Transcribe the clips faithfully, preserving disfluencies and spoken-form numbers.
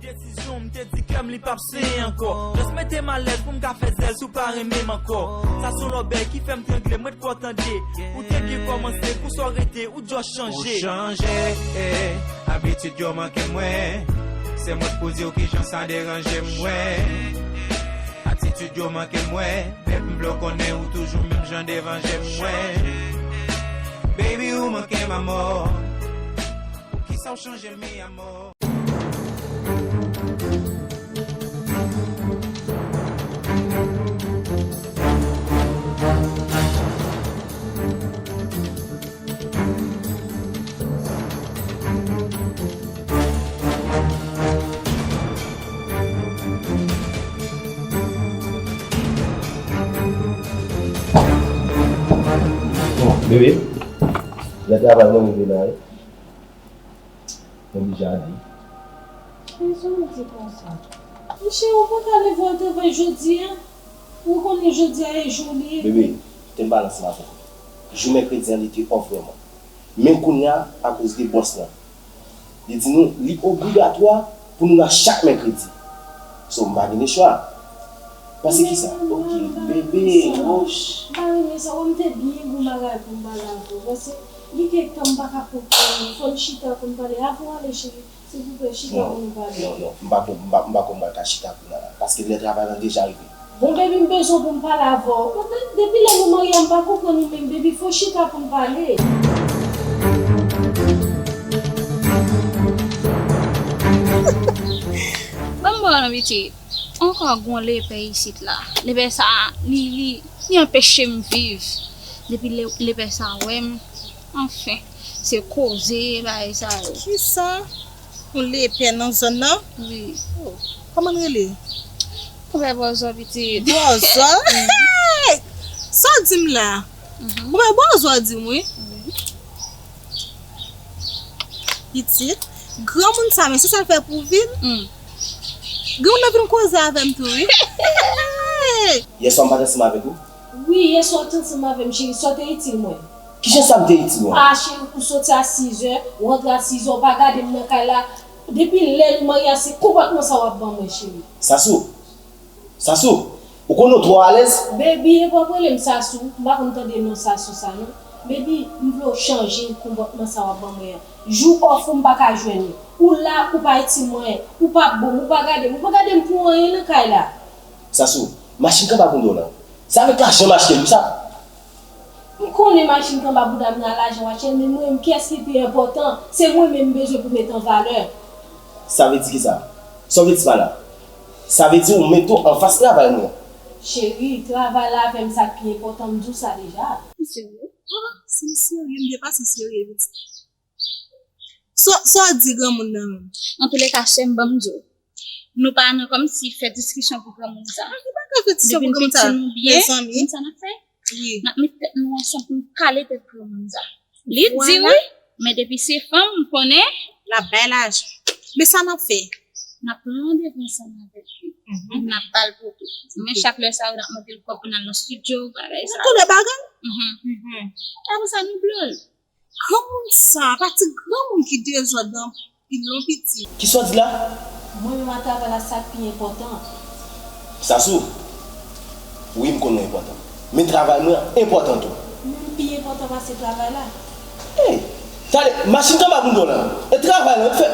Desizyon m te di kè m li p ap senyen ankò. Jis mete m alèz pou m ka fè zèl si w pa renmen m ankò. Sa se yon lòbèy ki fè m trangle, m ret kwè w tande. Ou te byen kòmanse, pou sa w rete, ou djòs chanje. Ou chanje, eh, abitid yo manke mwen. Se mwen k pou di w kijan sa deranje mwen. Atitid yo manke mwen. Bèb m vle w konnen ou toujou menm jan deranje mwen. Baby, ou manke m amò. Poukisa w chanje mi amò? Bon, bebe, lè travay mwen rive la wi. Mwen deja di. Rezon w di konsa. Monchè, ou pa ka leve al travay jodi a? Ou konnen jodi a e jou li ye. Bebe, kite m pale ansanm avè w. Jou mèkredi an, li te off vrèman. Men kounye a, akoz de bòs lan, li di nou, li obligatwa pou nou la chak mèkredi. So, m pa gen lechwa. Pase kisa? Ok, bebe, wouch. M pa renmen sa. Wè, m te byen gon bagay pou m pale avè w. Pase, gen kèk tan m pa ka konprann. Fò n chita pou n pale. Avan w ale, cheri, silvouplè, chita pou nou pale. Non, non, non. M pa, m pa, m pa kwè m pral ka chita kounye a la. Paske lè travay lan deja rive. Bon, baby, m bezwen pou m pale avè w. Depi lè nou marye a, m pa konprann ou menm, baby. Fò w chita pou n pale. Ban m ba w non, pitit. Ankò gon lepè isit la. Lepè sa a, li, li, li anpeche m viv. Depi le, lepè sa a wè m, anfen, se koze, bagay sa yo. Kisa? Yon lepè nan zòn nan? Wi. Oh, kòman l rele? Konpè Bòzò, pitit. Bòzò? Hey! Sa w di m la? Mhm. Konpè Bòzò di m, wi. Wi. Pitit, granmoun sa, men se sa l fè pou vin. Mm. Granmoun nan vin koze avè m tou, wi. Hey! Yèswa m pa t ansanm avèk ou? Wi, yèswa w te ansanm avè m, cheri. Sa w te itil mwen? Kijan sa m te itil ou? Ah, cheri, ou soti a sizè, ou rantre a sizè, ou pa gade m nan kay la. Depi lè nou marye a, se konpòtman sa w ap ban mwen, cheri. Sasou, Sasou, ou konnen w twò alèz. Baby, epa w ap rele m Sasou. M pa konn tande non Sasou sa, non. Baby, m vle w chanje konpòtman sa w ap ban mwen an. Jou off ou, m pa ka jwenn ou. Ou la, ou pa itil mwen anyen. Ou pa bon, ou pa gade m. Ou pa gade m pou anyen nan kay la. Sasou, machin kanba pou m do lan. Se avèk lajan m achte l, wi sa. M konnen machin kanba bouda m nan lajan w achte l, men mwen menm, kiyès ki pi enpòtan? Se mwen menm m bezwen pou met an valè. Sa vle di kisa? Sa w vle di pa la? Sa vle di ou mete w anfas travay mwen. Cheri, travay la avè m sa k pi enpòtan, m di w sa deja. Ou serye? Ah, si m serye, m depase serye vit. Sa, sa w di granmoun nan menm? Antoulèka, sè m, ban m di w. Nou pa nan kòmsi fè diskisyon pou granmoun sa. Ah, nou pa ka fè diskisyon pou granmoun sa. Depi n piti, nou byen, mezanmi. Konn sa n ap fè? Wi. N ap met tèt nou ansanm pou n kale tèt granmoun sa. Li di wi, men depi se fanm, m konnen. L ap bay lajan. Men sa n ap fè? N ap pran randevou ansanm avèk li. Mhm. N ap ba l pou tou. Men chak lè sa yo, n ap mande l kòb pou n al nan estidyo, bagay sa yo. Tout lè bagay? Mhm. Mhm. Apre sa, nou blo l. Granmoun sa, pa ti granmoun ki dezòd nan pil non pitit. Kisa w di la? Mwen menm a travay la sa k pi enpòtan. Sasou, wi m konnen w enpòtan. Men travay mwen an enpòtan tou. Mwen m pi enpòtan pase travay la. Ey, tande, machin kanba pou m do lan. E travay lan, fè,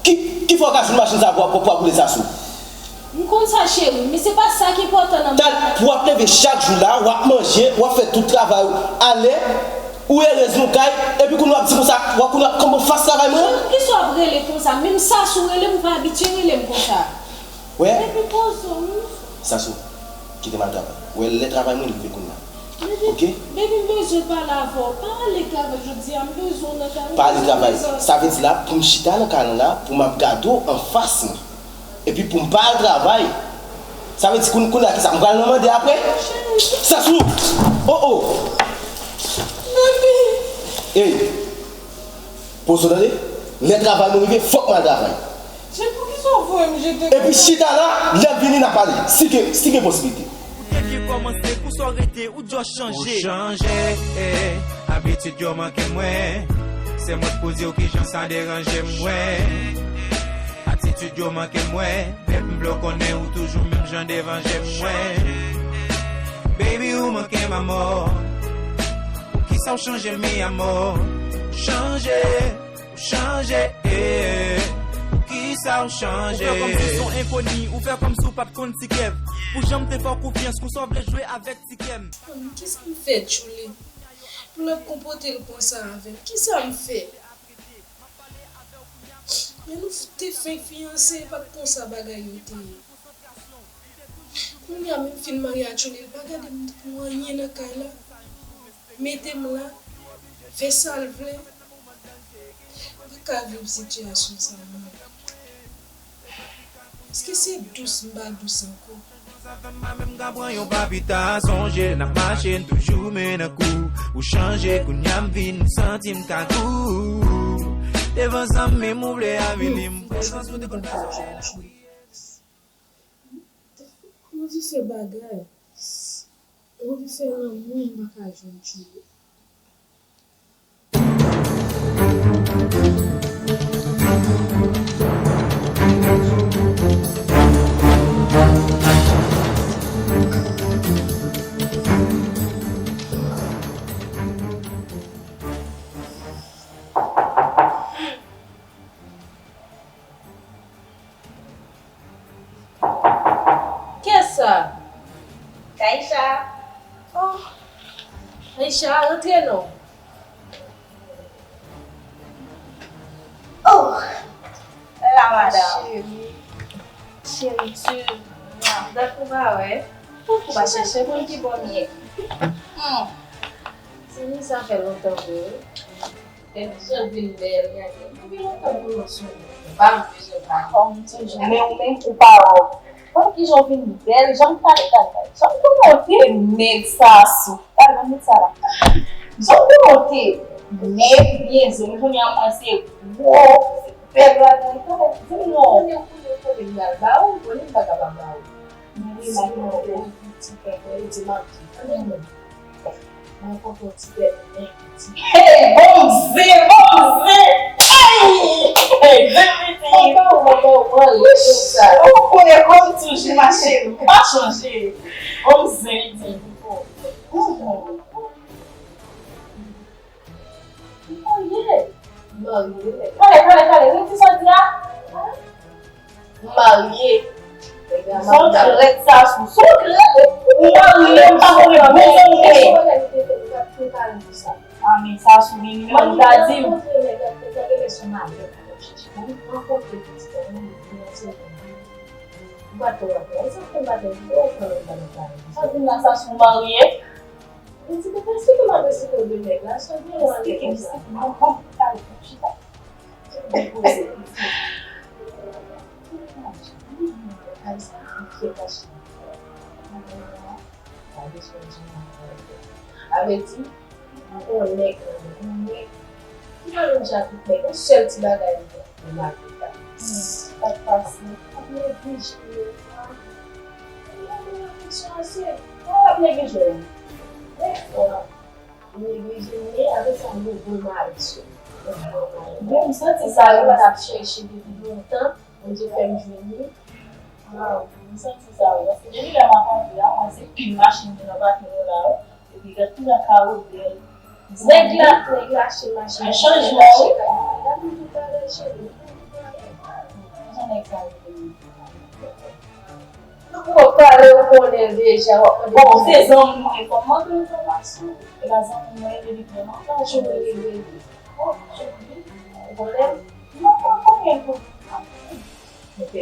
ki, ki fè w ka jwenn machin sa pou w ap, pou w ap boule Sasou? M konn sa, cheri, men se pa sa ki enpòtan nan vi a. Pou w ap leve chak jou la, w ap manje, w ap fè tout travay ou alè, ou erez nou kay, epi kounye a w ap di konsa, w ap kounye a, kòman fas travay mwen an? Poukisa w ap rele konsa? Menm Sasou rele m, ou pa abitye rele m konsa. Wè? Epi poze w. Sasou, kite m al travay. Wè, lè travay mwen rive kounye a. Baby, oke? Baby, m bezwen pale avè w. Pa ale travay jodi a, m bezwen w nan kay la. Pa ale travay. Sa vle di la, pou m chita nan kay lan la, pou m ap gade w anfas mwen. Epi pou m pa al travay. Sa vle di koun-, kounye a kisa? M pral nan mande apre? Sasou! Oh, oh! Ey! Poze w tande? Lè travay mwen rive, fòk m al travay. Epi chita la, lè m vini n a pale. Si gen, si gen posiblite. Ou te byen kòmanse, pou sa w rete, ou djòs chanje. Ou chanje, eh, abitid yo manke mwen. Se mwen k pou di w kijan sa deranje mwen. Atitid Etid yo manke m wè, men m vle w konnen ou toujou menm jan devan je m wè. Baby, ou manke m amò. Poukisa w chanje mi amò? Chanje, ou chanje, eh. Poukisa w chanje? Ou fè kòmsi s on enkoni, ou fè kòmsi w pa t konn si kèv. Pou jan m te fè w konfyans, konsa w vle jwe avèk ti kè m. Kisa m fè, Tchouli? Pou l ap konpòte l konsa avè m, kisa m fè? Men nou te fenk fiyanse, e pa t konsa bagay yo te ye. Kounye a, menm fin marye a Tchouli, li pa gade m pou anyen nan kay la. Mete m la, fè sa l vle. M pa ka viv sitiyasyon sa a, non. Èske se dous m pa dous ankò? Sa fè m pa menm ka pran yon papita. Sonje n ap mache, n toujou mennen kou. Ou chanje, kounye a m vin santi m ka gou. Devan zanmi m ou vle avili m. Prezans ou te konn fè sonje. Anvi fè bagay. Anvi fè lanmou, m pa ka jwenn Tchouli. Kiyès sa? Aisha. Oh. Aisha, rantre non. Oh. La, madanm. Cheri. Cheri, tu. Dat ou pa wè. Ou pa chèche moun ki bon m ye. Hmm. Zanmi, sa fè lontan vre wi. Gade jan l vin bèl, gade. Depi lontan pou nou sou li. Ou pa bezwen pa. Kòm toujou. Men ou menm, ou pa wè. Wè kijan w vin bèl, jan m tande, tande, tande. Jan m konnen w te nèg sa sou. Gade, ban m met sa la. Jan m konnen w te nèg, byen zo. Men kounye a, mwen se gwo, se bèl bagay. Tande, di m non. Konnen, konnen, konnen m pral ba ou, konnen m pa ka pa ba ou. Mwen remake w ti pèpè, di m ap di. Tande mwen. Mwen kontan ti tèt nèg piti. Hey, bon zen, bon zen! Hey! Hey, zen piti! Papa ou, papa ou, mwen rete sa. Ou konnen kòm toujou, ma chérie, ou pa chanje. Bon zen, li di. Marye. Marye. Kale, kale, kale, rete sa di a. Marye. Son trèt sa sou. Son trèt. Ou marye, ou pa konnen bon moun ou ye. A, men sa sou vini, men ou ta di m. Sa vin la, sa sou marye. Li di, "Papa, èske m ap esplike w de nèg la?" Sa gen yon nèg. Esplike m, esplike m. Bon, bon, pale, bon, chita. Sa gen poze, piti. Ay, sa ki fè kache. Pa bezwen di m anyen. A vle di, yon nèg, yon nèg ki pa menm jan ak tout nèg, yon sèl ti bagay li gen, li mal fè sa. Sa k pase? Ap neglije yo. Li pa gen afeksyon ase. Fò w ap neglije yo. Lè fò w ap neglije, men apre sa, yo voye malis yo. Bon, m santi sa, yo pa t ap chèche depi lontan. Bondye fè m jwenn li. Waw, m santi sa wi, paske depi lè m ap antre a, mwen se pil machin ki nan pakin yo la wi. Epi gad tou la karo bèl. Nèg la, nèg la achte machin. Men chanjman wi. Gad m tout bagay cheri. Kijan nèg sa rele? Ou ap pale, ou konnen deja, w ap mande. Bon, se zanmi mwen, fò m mande enfòmasyon. E pa zanmi mwen, epi li vrèman pa jwenn li. Bon, ou konnen, m pa konnen tou. Ok.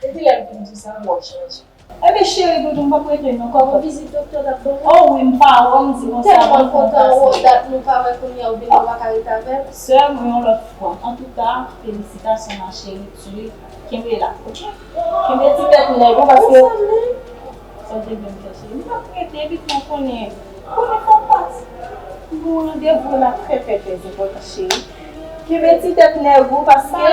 Depi lè m fin di sa, m wè w chanje. Ebyen, cheri doudou, m p ap rete non, kòkòt. Yon vizit doktè t ap bon. Oh wi, m pa wè w, m di konsa. M tèlman kontan, yon dat nou pa wè kounye a, oubyen nou pa ka rete avè l. Sè m, yon lòt fwa. Antouka, felisitasyon, ma chérie, tu kenbe la, ok? Kenbe ti tèt nèg ou, paske sa w te vle m fè, cheri. M p ap rete, epi tou, ou konnen, konnen fò pati. M gon randevou la trè, trè, trè enpòtan, cheri. Kenbe ti tèt nèg ou, paske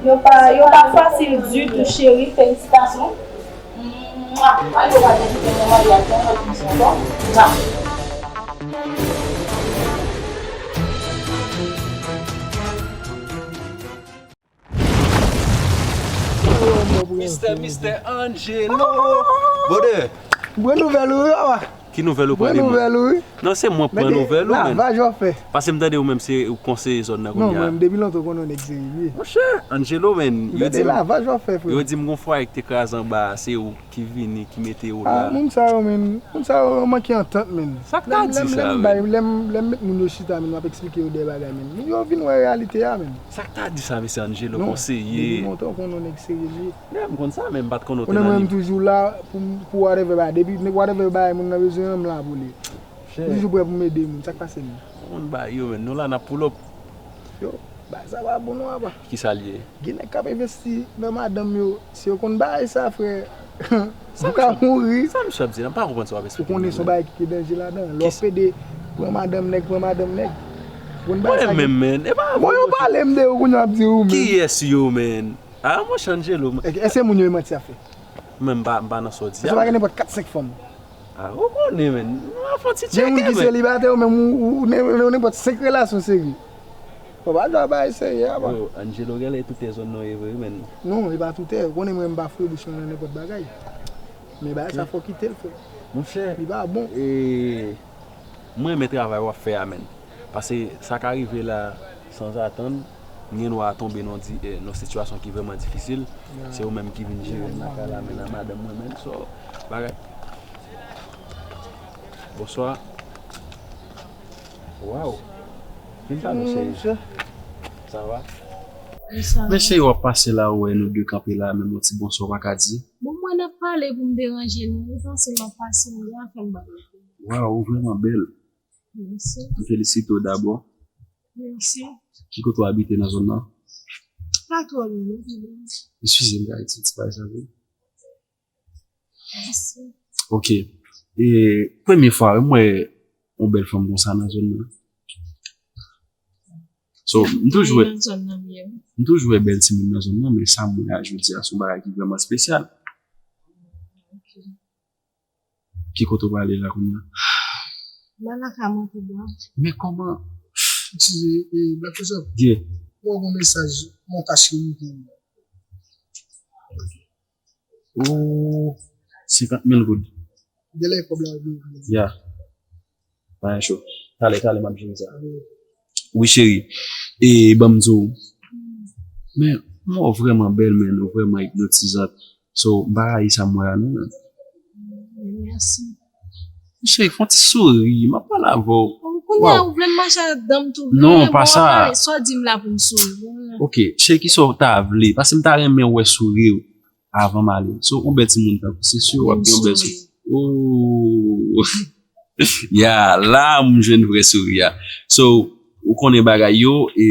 yo pa, yo pa fasil ditou, cheri. Felisitasyon. Mwa! Mwa, yo pa te kite mwen mande al fè yon lòt misyon ankò. Mwa! Mistè, mistè Angelo. Bode. Mwen nouvèl ou wi, papa. Ki nouvèl ou pran de mwen? Mwen nouvèl ou wi. Non, se mwen pran nouvèl ou, men. Lavaj w ap fè. Paske m tande ou menm se ou konseye zòn nan kounye a. Non, mwen depi lontan w konnen yon nèg serye m ye. Monchè, Angelo, men, yo di m, lavaj w ap fè, frè. Yo di m gon fwaye ki te kraze anba a, se ou ki vini, ki mete yo la. Ah, moun sa yo, men, moun sa yo manke antant, men. Sa k ta di sa, men? Lè m, lè m met moun yo chita, men, m ap eksplike yo de bagay, men. Moun yo vin wè reyalite a, men. Sa k ta di sa, mesye Angelo, konseye? Non, depi lontan w konnen yon nèg serye m ye. Lè m konn sa, men m pa t konnen w te nan liv. Ou konnen mwen, m toujou la pou, pou whatever bagay. Depi whatever bagay moun nan bezwen an, m la pou li. M toujou prè pou m ede moun. Sa k pase, men? Moun ba yo, men. Nou la, n ap pull up. Yo, bagay sa pa bon non, apa. Ki sa l ye? Gen nèg k ap envesti nan madanm yo. Si yo konn bagay sa, frè, ou ka mouri. Sa misye ap di la, m pa konprann sa w ap eksplike. Ou konnen se yon bagay ki gen danje ladan. Lè w pede, pran madanm nèg, pran madanm nèg. Ou konn bagay sa ki. Mwen menm, men. E pa. Bon, yo pale m de ou, kounye a ap di ou menm. Kiyès yo, men? Ah, monchè Angelo. Èske moun yo e manti y ap fè? Mwen, m pa, m pa nan sa w di a. Èske w pa gen nenpòt kat senk fanm? Ah, ou konnen, men. Nou ap fè yon ti tcheke, men. Gen moun ki selibatè, ou menm, ou, ou, ou, ou nenpòt senk relasyon serye. Papa, jwa bagay serye, apa. Yo, Angelo genlè toutè zòn nan, e vre, men. Non, e pa toutè. Ou konnen mwen, m pa foure bouch mwen nan nenpòt bagay. Men bagay sa, fò w kite l, frè. Monchè. Li pa bon. E, mwen renmen travay w ap fè a, men. Paske sa ka rive la sanzatann, m gen dwa tonbe nan di, eh, nan sitiyasyon ki vrèman difisil. Se ou menm ki vin jere m lakay la, men nan madanm mwen menm, so, bagay. Bonswa. Waw. Vin pale, cheri. Sa va? Bonswa. Men cheri, w ap pase la, ou wè nou de kanpe la, menm yon ti bonswa w pa ka di. Bon, mwen ap pale pou m deranje nou, ou panse m ap pase m la, fè m bagay. Waw, ou vrèman bèl. Mèsi. M felisite w dabò. Mèsi. Ki kote w abite nan zòn nan? Pa twò lwen, non, pa lwen. Eskize m, ka retire ti bagay sa pou ou? Mèsi. Ok. E premye fwa wi m wè yon bèl fanm konsa nan zòn nan. So, m toujou wè, m toujou wè bèl timoun nan zòn nan, men sa m wè a jodi a se yon bagay ki vrèman espesyal. Ok. Ki kote w prale la kounye a? M al lakay mwen tou bò. Men kòman? Eskize, e, Black Pressure. Yeah. Mwen gen yon mesaj, mwen ta cheri. Oh, senkant mil goud. Genlè kòb la vini. Ya. Pa gen cho. Talè, talè, m ap jere sa. Wi, cheri. E, ban m di w. Men, mwen, w vrèman bèl, men, w vrèman ipnotizant. So, m pa rayi sa m wè a non, men. Mèsi. Cheri, fè yon ti souri, m ap pale avè w. Kounye a, ou vle m mache ak dan m tou vle. Non, pa sa. Sa w di m la pou m souri. Ok, cheri, kisa w ta vle? Paske m ta renmen wè souri w avan m ale. So, yon bèl timoun tankou se si w ap gen yon bèl souri. Oh! Ya, la m jwenn vrè souri a. So, ou konnen bagay yo, e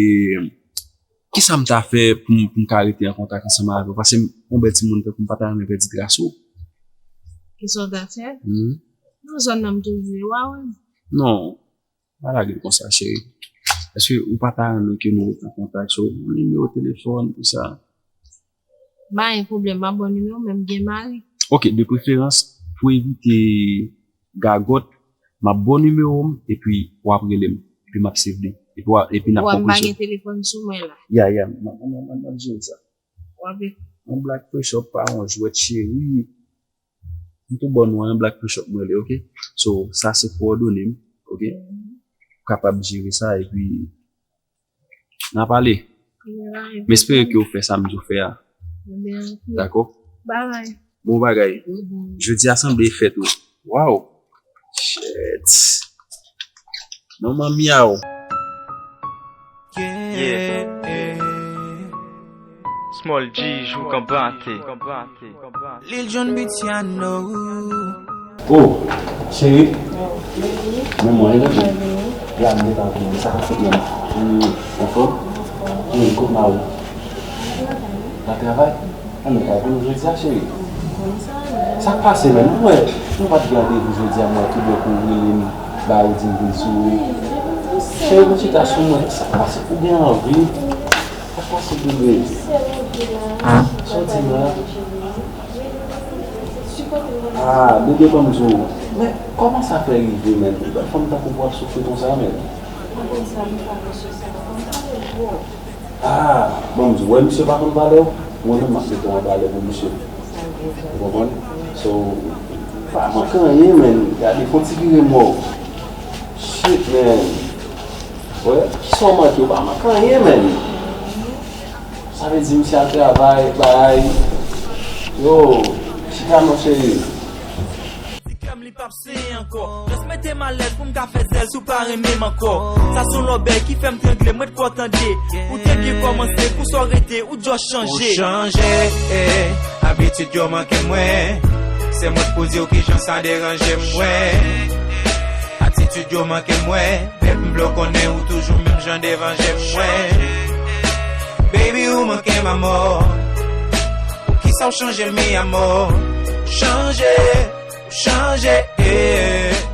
kisa m ta fè pou m, pou m ka rete an kontak ansanm avè w? Paske m, yon bèl timoun tankou m pa ta renmen pèdi tras ou. Kisa w ta fè? Hmm. Nan zòn nan m toujou ye, w a wè m. Non. Pa lage l konsa, cheri. Èske ou pa ta renmen ke nou ret an kontak sou yon nimewo telefòn, tou sa? M pa gen pwoblèm, m ap ba w nimewo m, men m gen mari. Ok, de preferans, pou evite gagòt, m ap ba w nimewo m, epi w ap rele m, epi m ap save li. Epi w a, epi n ap konpozisyon. Ou wè m pa gen telefòn sou mwen la. Ya, ya, m ap, m ap, m ap, m ap jere sa. W ap. Yon Black Pressure pa yon jwèt, cheri. M tou ba w non an, Black Pressure m rele, ok? So, sa se kowòdone m, ok? Ou kapab jere sa, epi n a pale. M espere ke w fè sa m di w fè a. Dakò? Bon bagay. Jodi a sanble e fèt wi. Waw! Shit! Non, manmi a w. Yeah. Small G, jouk an bate. Lil John Bitiano. Oh, cheri. Men mwen, e la, m gentan vini. Sa k ap fèt menm? Ou anfòm? Cheri, kot mari w? L ap travay? Ann nou kay pou nou jodi a, cheri. Sa k pase menm? Ou wè, nou pa t gen randevou jodi a, m wè tout bò kou w rele m, ba ou di m vin sou ou. Cheri, vin chita sou mwen. Sa k pase? Ou gen anvi? Sa k pase, bebe? Sa w di la? Ah, bebe, ban m di w. Men, kòman sa fè rive, menm? Yon bèl fanm tankou w ap soufri konsa, menm? Ah, ban m di w, wè, misye pa konn valè w. Mwen menm m ap mete yon valè pou misye. Ou konprann? So, pa manke anyen, man. Gade, fon ti vire mò. Shit, man. Wè, kisa w manke? Ou pa manke anyen, man. Sa vle di misye al travay, bay. Yo, chita non, cheri. Di kè m li p ap senyen ankò. Just mete m alèz pou m ka fè zèl si w pa renmen m ankò. Sa se yon lòbèy ki fè m trangle, mwen t kwè w tande. Ou te byen kòmanse, pou sa w rete, ou just chanje. Ou chanje, eh, abitid yo manke mwen. Se mwen k pou di w kijan sa deranje mwen. Atitid yo manke mwen. Bèb m vle w konnen ou toujou menm jan devan je mwen. Baby, ou manke m amò. Poukisa w chanje mi amò? Chanje, ou chanje, eh.